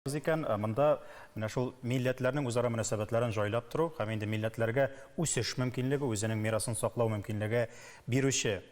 Икән, монда менә шул милләтләрнең үзара мөнәсәбәтләрен җайлап тору һәм инде милләтләргә үсеш мөмкинлеге, үзенең мирасын саклау мөмкинлеге бирүче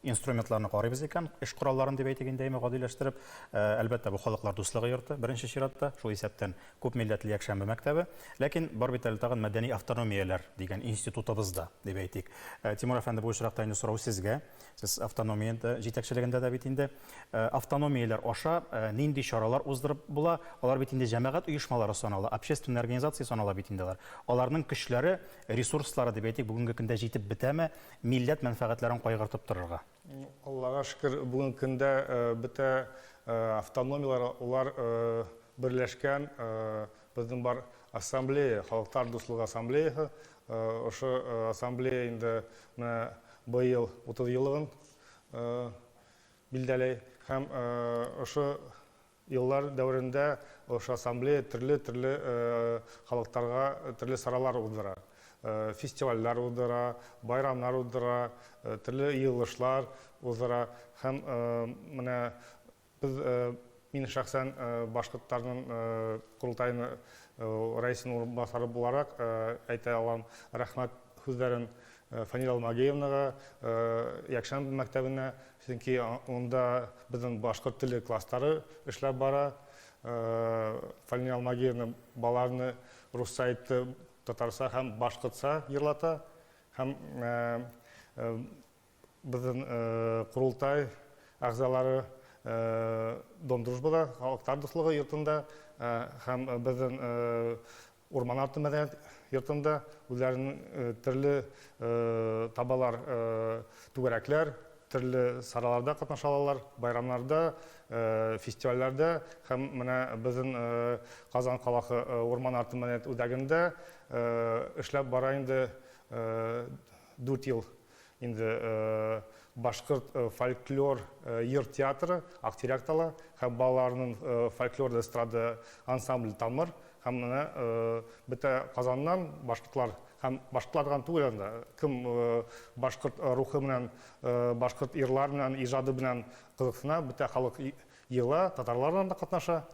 инструментларны карыйбыз икән, эш коралларын дип әйтик инде, әйме, гадиләштереп, әлбәттә, бу Халыклар дуслыгы йорты, беренче чиратта, шул исәптән күп милләтле якшәмбе мәктәбе. Ләкин бар бит әле тагын мәдәни автономияләр дигән институтыбыз да, дип әйтик. Тимур әфәнде, бу очракта инде сорау сезгә. Сез автономия җитәкчелегендә дә бит инде. Автономияләр аша нинди чаралар уздырып була? Алар бит инде җәмәгать оешмалары санала, общественный организация санала бит инде алар. Аларның көчләре, ресурслары дип әйтик, бүгенге көндә җитеп бетәме милләт мәнфәгатьләрен кайгыртып торырга? Аллага шөкер, бүгенге көндә бөтә автономияләр алар берләшкән. Безнең бар ассамблея, Халыклар дуслыгы ассамблеясы. Ошо ассамблея инде менә быел 30 еллыгын билдәләй һәм ошо еллар дәверендә ошо ассамблея төрле-төрле халыкларга төрле саралар уздыра. Фестивальләр уздыра, байрамнар уздыра, төрле йыелышлар уздыра һәм менә Без, мин шәхсән башкортларның корылтаены рәисенең урынбасары буларак әйтә алам, рәхмәт сүзләрен Фәнил Алмагиевнага, якшәмбе мәктәбенә, чөнки монда безнең башкорт теле класслары эшләп бара. Фәнил Алмагиевна балаларны русча әйтте, татарча һәм башкортча җырлата һәм Безнең корылтай әгъзалары Дом дружбада, Халыклар дуслыгы йортында һәм безнең Урман арты мәдәният йортында үзләренең төрле табалар, түгәрәкләр, төрле сараларда катнаша алалар, байрамнарда, фестивальләрдә һәм менә безнең Казан каласы Урман арты мәдәният үзәгендә эшләп бара инде 4 ел инде башкорт фольклор йыр театры Актеряк тала һәм балаларның фольклор эстрада ансамбле Тамыр һәм менә бөтә Казаннан башкортлар һәм башкортлар гына түгел анда кем башкорт рухы белән, башкорт йырлары белән, иҗады белән кызыксына, бөтә халык ела, татарлар да катнаша.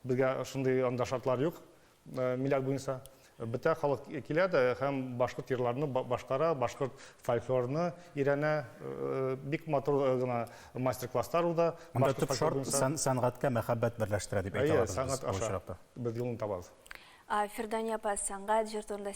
Безгә шундый анда шартлар юк. Милләт буенча бөтә халык килә дә һәм башкорт йырларны башкара, башкорт фольклорны өйрәнә. Бик матур гына мастер-класслар уза. Монда төп шарт сәнгатькә мәхәббәт берләштерә дип әйтә алабыз без бу очракта. Без юлын табабыз. Фирдания апа, сәнгать, җыр турында.